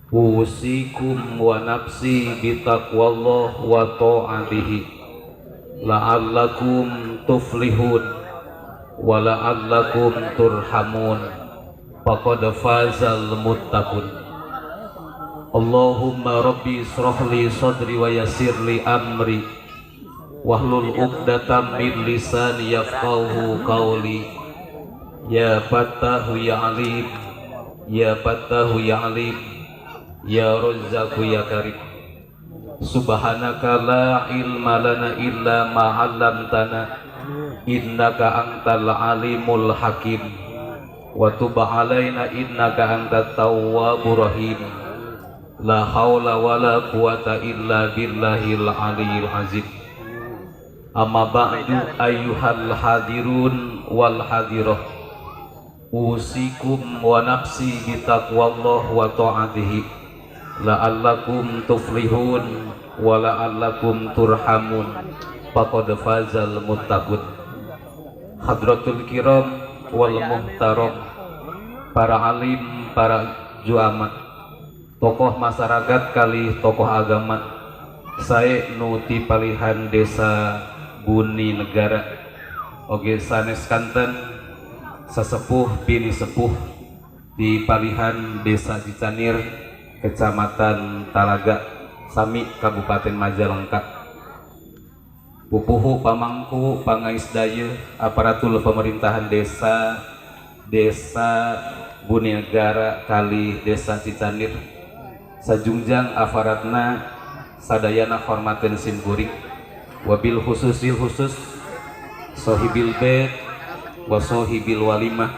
Usikum wa nafsi bitaqwallah wa ta'atihi la'allakum tuflihun wa la'allakum turhamun faqad fazal muttaqun. Allahumma rabbi israh li sadri wa yassir li amri wahlul 'uqdatam min lisani yafqahu qawli. Ya Fattahu ya Alim, ya Fattahu ya Alim, ya Razzaku ya Karim. Subhanaka la ilma lana illa ma 'allamtana innaka antal alimul hakim wa tub alaina innaka antat tawwabur rahim. La haula wala quwata illa billahil aliyyil azim. Amma ba'du, ayyuhal hadirun wal hadirah, usikum wa nafsi bitaqwallah wa ta'atihi la'allakum tuflihun wa la'allakum turhamun faqad fazal muttaqun. Hadratul kiram wal muhtaram, para alim, para juama, tokoh masyarakat kali tokoh agama, saya nu ti palihan Desa Buni Negara oge sanes kanten sesepuh bini sepuh di palihan Desa Cicanir, Kecamatan Talaga Sami, Kabupaten Majalengka, pupuhu, pamangku, pangais daya, aparatur pemerintahan desa Desa Buni Negara kali Desa Cicanir, sajungjang aparatna sadayana, hormaten simkuring, wabil khususil khusus sohibil bait wa sohibil walimah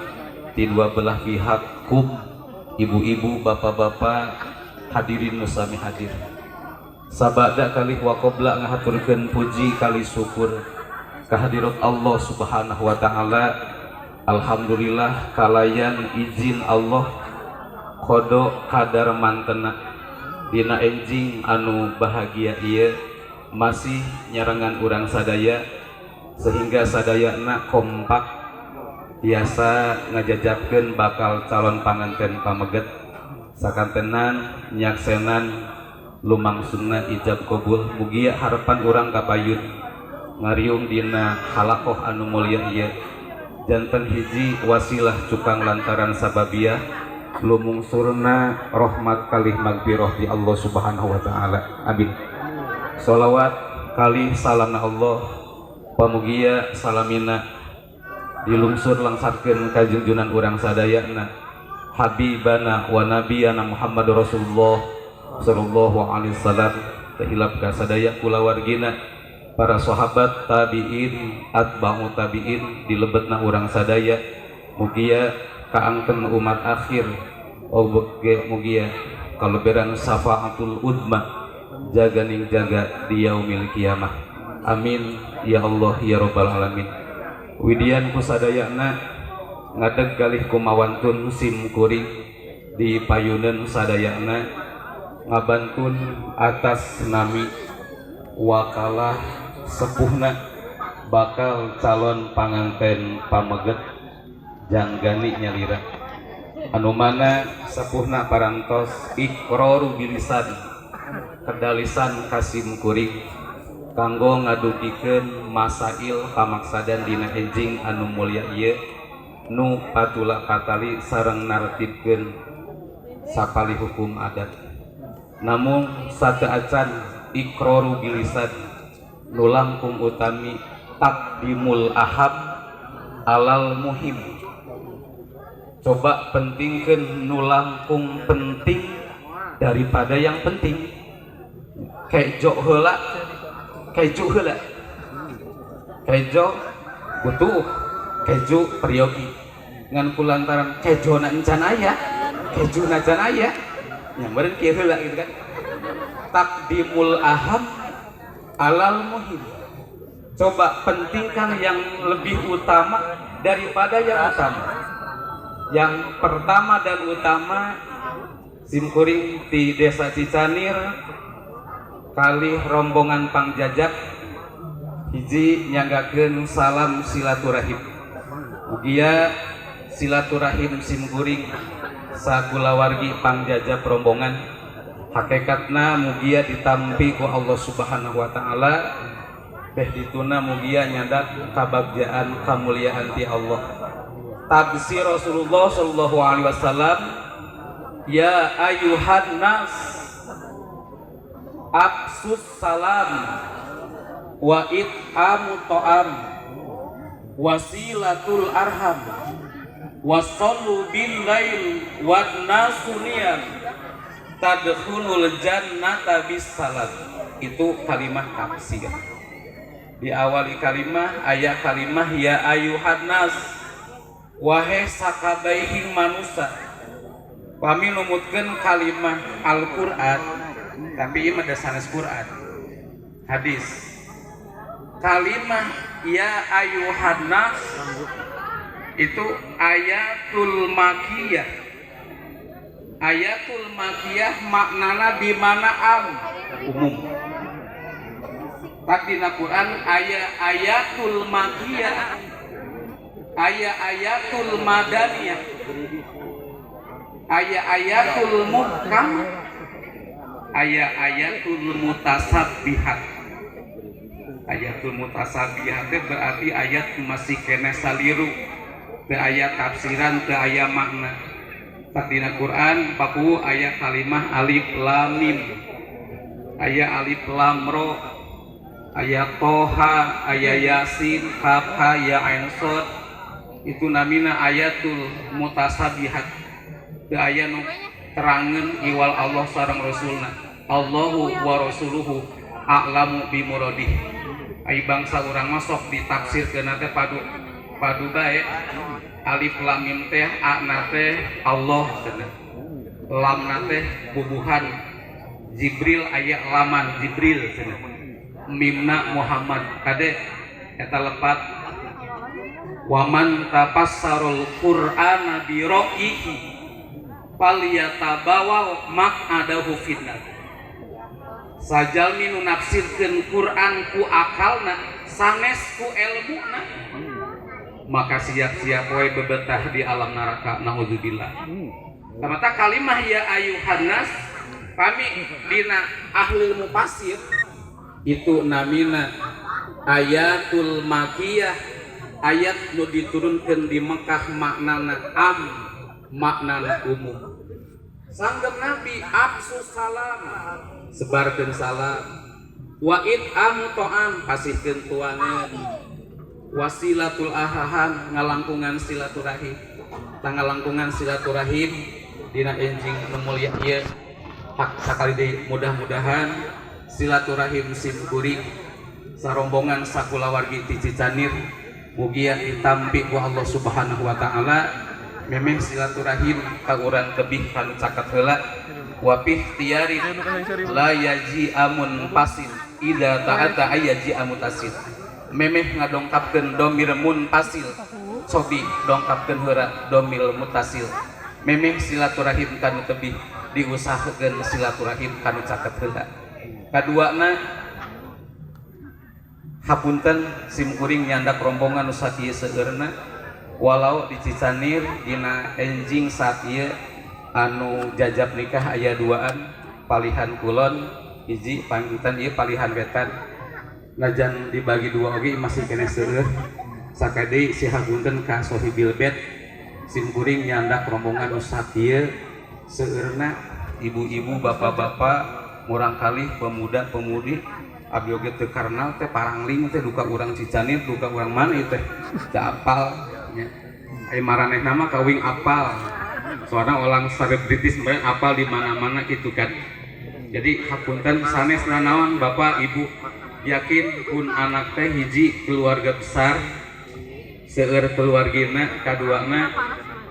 di dua belah pihak kum, ibu-ibu, bapak-bapak, hadirin nu sami hadir. Sabada kali waqobla ngahaturkeun puji kali syukur kehadirat Allah Subhanahu wa Ta'ala. Alhamdulillah, kalayan izin Allah, qodo kadar mantena dina enjing anu bahagia ieu masih nyarengan urang sadaya sehingga sadayana kompak biasa ngajajabkeun bakal calon panganten pameget sakantenan nyaksenan lumangsungna ijab kabul. Mugia harapan urang kapayun ngariung dina halakoh anu mulia ieu janten hiji wasilah cukang lantaran sababiah lumungsurna rahmat kalih magfirah di Allah Subhanahu wa Ta'ala. Amin. Sholawat kali salamna Allah pamugia salamina dilungsur langsarkeun ka junjunan urang sadayana, habibana wa nabiyana Muhammad Rasulullah sallallahu alaihi wasallam, tehilap ka sadaya kulawargina, para sahabat, tabiin, atba'u tabiin, dilebetna urang sadaya. Mugia kaangken umat akhir oge, mugia kaleberan syafaatul udma jaganing jaga di yaumil kiamah. Amin ya Allah ya Rabbal alamin. Widian kusadayana ngadeg galih kumawantun sim kuring di payuneun sadayana ngabantun atas nami wakalah sepuhna bakal calon panganten pameget janggani nyalira, anu mana sepuhna parantos ikroru bilisan kedalisan kasim kuring kanggo ngadugikeun masail pamaksadan dina enjing anu mulia ieu nu patula patali sareng nartibkeun sapali hukum adat. Namun sateuacan ikroru bilisan, nu langkung utami takdimul aham alal muhim, coba pentingkan nu langkung penting daripada yang penting. Kejo heula, keju heula, kejo butuh keju peryogi, ngan kulantaran kejo na encan aya, keju na can aya, nyamperin kieu heula gitu kan. Takdimul aham alal muhim, coba pentingkan yang lebih utama daripada yang utama. Yang pertama dan utama, simkuring di Desa Cicanir kali rombongan pangjajak hiji nyanggakeun salam silaturahim. Mugia silaturahim simkuring sakulawargi pangjajak rombongan. Hakikatna mugia ditampi ku Allah Subhanahu wa taala, beh dituna mugia nyandak kabagjaan kamuliaan ti Allah. Tafsir Rasulullah sallallahu alaihi wasallam, ya ayuhan nas absus salam wa it'amu ta'am wasilatul arham wasallu bil lail wan nasu niyam tadkhulul jannata bis salam. Itu kalimah tafsir. Diawali kalimah aya kalimah ya ayuhan nas, wahai sakabaihing manusia. Kami numutkeun kalimah Al-Qur'an, tapi ieu mah sanes Quran, hadis. Kalimah ya ayuhan nas itu ayatul makiyah. Ayatul makiyah maknana di mana am umum. Tak dina Quran aya ayatul makiyah, aya ayatul madaniyah, aya ayatul muhkam, aya ayatul mutasabbihat. Ayatul mutasabbihat teh berarti ayat masih keneh saliru, teu aya tafsiran, teu aya makna. Tak dina Quran papu aya kalimah alif lam mim, aya alif lam ro, aya toha, aya yasin, kaf ha ya ain shad. Itu namina ayatul mutasabihat. Teu aya nu terangeun iwal Allah sareng Rasulna. Allahu wa rasuluhu a'lamu bimuradih. Ai bangsa urang mah sok ditafsirkeun teh padu padu bae. Alif lam mim teh a na teh Allah cenah. Lam na teh bubuhan Jibril aya laman Jibril cenah. Mimna Muhammad kade eta lepat. Waman tafassarul Qur'ana bi ra'yihi falyatabawa maq'adahu finnar. Sajalmi nu nafsirkeun Qur'an ku akalna sanes ku elmuna, maka siap-siap we bebetah di alam neraka, naudzubillah. Tamata kalimah ya ayuhan nas kami dina ahli mufassir itu namina ayatul makiyah, ayat nu diturunkeun di Mekah maknana am, maknana umum. Sanggem Nabi absus salam, sebarkeun salam, wa it'amu ta'am, pasihkeun tuangan, wasilatul arham, ngalangkungan silaturahim. Tangalangkungan silaturahim dina enjing nu mulia ieu hak sakali deui mudah-mudahan silaturahim sim kuring sarombongan sakulawargi ti Cicanir mugia ditampi ku Allah Subhanahu wa taala. Memang silaturahim ka urang tebih kanu caket heula wa fi ikhtiyari la yaji amun pasil ida ta'ata ayaji amutasil. Memeh ngadongkapkeun domir munfasil sobi dongkapkeun heura domir mutasil. Memeh silaturahim kanu tebih diusahakeun silaturahim kanu caket heula. Kaduana hapunten sim kuring nyandak rombongan nu sakieu seueurna walau di Cicanir dina enjing saat ieu anu jajab nikah aya duaan palihan kulon hiji panggitan ieu palihan wetan najan dibagi dua oge masih keneh seueur. Sakade si hapunten ka sohibil bed sim kuring nyandak rombongan nu sakieu seueurna ibu-ibu bapak-bapak murangkalih pemuda-pemudi abdi oge teu karnal teh parangling teh duka urang Cicanir duka urang mana ieu teh teu apal nya. Ai maranehna mah kawing apal soalna orang selebritis meureun apal di mana-mana gitu kan. Jadi hapunten sanes nanaon bapak ibu yakin pun anak teh hiji keluarga besar seueur keluargina kaduana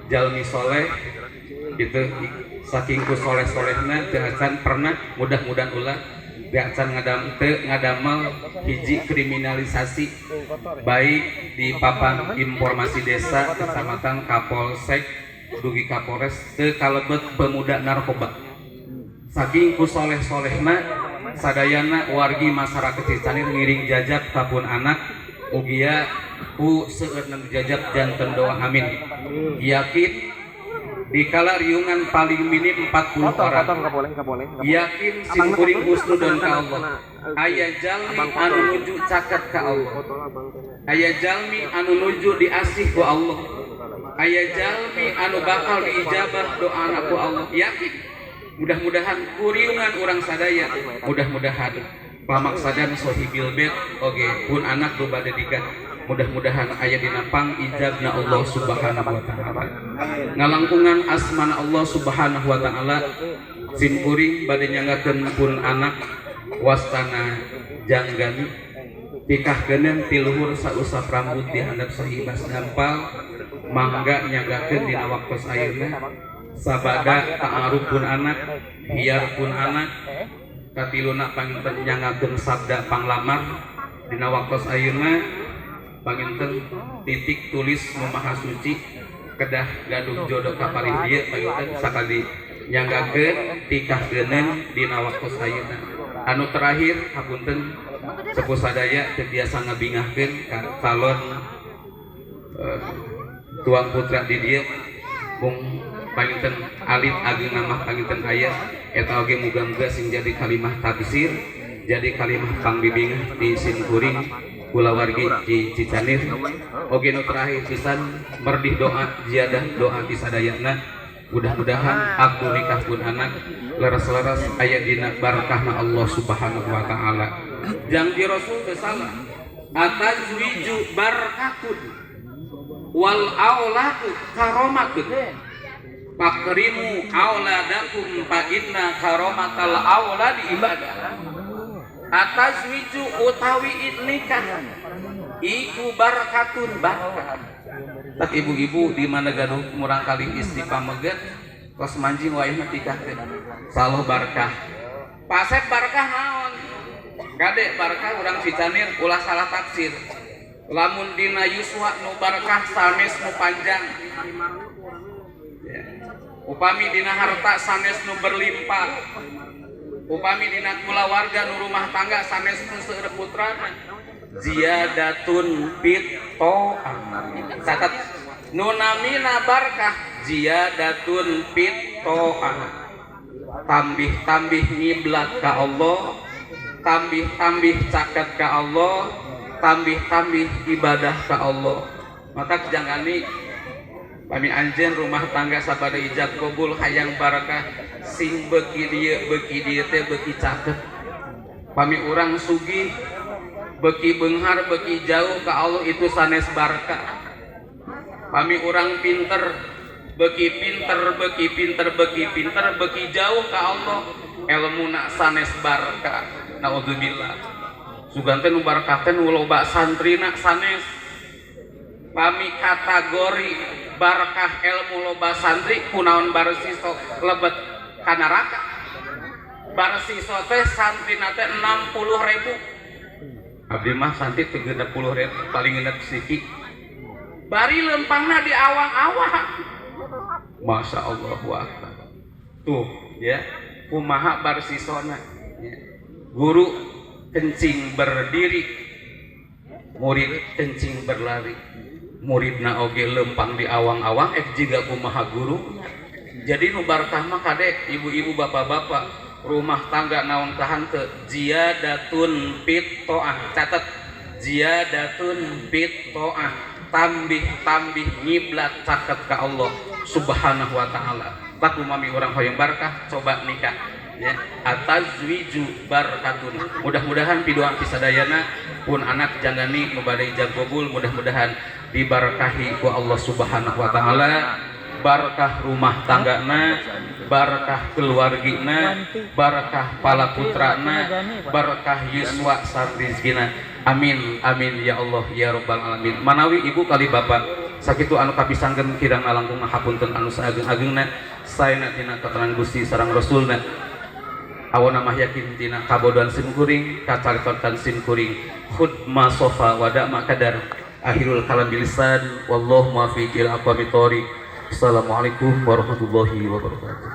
jalmi soleh gitu saking ku soleh-solehna teu acan pernah mudah-mudahan ulah teu acan teu ngadamel hiji kriminalisasi baik di papan informasi desa kecamatan Kapolsek dugi Kapolres teu kalebet pemuda narkoba. Saking ku soleh-solehna sadayana wargi masyarakat Cicanir ngiring jajab kapun anak ugia ku seueurna jajab janten doa amin. Yakin Dikala riungan paling minim 40 Foto, orang. Foto nggak boleh, nggak boleh, nggak boleh. Yakin Abang sim kuring kena, husnudon kena, ka Allah. Kena. Aya jalmi Abang foto. Anu nuju caket ka Allah. Foto abang kena. Aya jalmi anu nuju diasih ku Allah. Aya jalmi anu bakal diijabah doana ku Allah. Yakin. Mudah-mudahan kuriungan urang sadaya, mudah-mudahan pamaksadan sohibil bait oge pun anak nu bade nikah, mudah-mudahan aya dina pangijabna Allah Subhanahu wa Taala. Ngalangkungan asmana Allah Subhanahu wa Taala, sim kuring bade nyanggakeun pun anak wastana Janggani, tikahkeun ti luhur sausap rambut di handap sahibas dampal. Mangga nyanggakeun dina waktos ayeuna sabada ta'aruf pun anak, hiar pun anak, katiluna panginten nyangakeun sabda panglamar dina waktos ayeuna. Panginten titik tulis nu maha suci kedah gaduh jodoh ka palih dieu. Panginten sakali nyanggakeun, tikahkeuneun dina waktos ayeuna. Anu terakhir, hapunten sepuh sadaya teu biasa ngabingahkeun ka calon tuang putra di dieu. Mung panginten alit ageung mah panginten aya eta oge, muga-muga sing jadi kalimah tabsir, jadi kalimah pangbibingah di sim kuring kulawargi di Cicanir oge. Nu terakhir pisan, merdih doa, ziyadah doa di sadayana, mudah-mudahan akdu nikah pun anak leres-leres aya dina barkahna Allah Subhanahu wa Taala. Janji Rasul teu salah, atazwiju barkatun wal auladu karomatun, fakrimu auladakum fa inna karomatal auladi ibadah. Atazwiju utawi nikah iku barkatun, barkah. Tak ibu-ibu di mana gaduh murang kali istri pameget tos manjing wayahna tikahkeun, saloh barkah. Pasep, barkah naon? Kade, barkah urang Cicanir ulah salah tafsir. Lamun dina yuswa nu barkah sanes nu panjang ya. Upami dina harta sanes nu berlimpah, upami dina kulawarga nu rumah tangga sanes nu seueur putrana. Ziyadatun fit to'ah. Catat, nu namina barkah ziyadatun fit to'ah, tambih-tambih ngiblat ka Allah, tambih-tambih caket ka Allah, tambih-tambih ibadah ka Allah. Maka jangan nih pami anjeun rumah tangga sabada ijab kabul hayang barakah, sing beuki dieu teh beuki caket. Pami urang sugih, beuki beunghar, beuki jauh ka Allah, itu sanes barkah. Pami urang pinter, beuki pinter, beuki pinter, beuki pinter, beuki jauh ka Allah elmuna, sanes barkah. Naudzubillah, sugan teh nu barkah teh nu loba santrina, sanes. Pami kategori barkah ilmu loba santri, kunaon Barsiso lebet ka neraka? Barsiso teh santrina teh 60 ribu. Abdi mah santri teu 60 ribu, paling genep siki, bari lempangna di awang-awang. Masya Allah akbar. Tuh ya, kumaha Barsisona ya. Guru kencing berdiri, murid kencing berlari. Muridna oge lempang di awang-awang, jiga kumaha guru. Jadi nu barkah mah kade ibu-ibu, bapak-bapak, rumah tangga naon tahan teu, ziyadatun fit to'ah. Catat, ziyadatun fit to'ah, tambih-tambih ngiblat caket ka Allah Subhanahu wa Taala. Tak umami urang hoyong barkah, coba nikah ya. Atazwiju barkatun. Mudah-mudahan piduan pisadayana pun anak Janggani nu bade ijab kabul mudah-mudahan dibarkahi ku Allah Subhanahu wa Taala, barkah rumah tanggana, barkah keluargina, barkah pala putrana, barkah yuswa sareng rizkina. Amin amin ya Allah ya rabbal alamin. Manawi ibu kali bapak sakitu anu kapisangkeun, kirang langkung hapunten anu saageng-agengna. Saena tina keterangan Gusti sareng Rasulna, awana mah yakin tina kabodohan sim kuring, kacaritan sim kuring. Khud ma sofa wada ma kadar. Akhirul kalam bilisan, wallahu muwaffiq ila aqwamit thoriq. Assalamualaikum warahmatullahi wabarakatuh.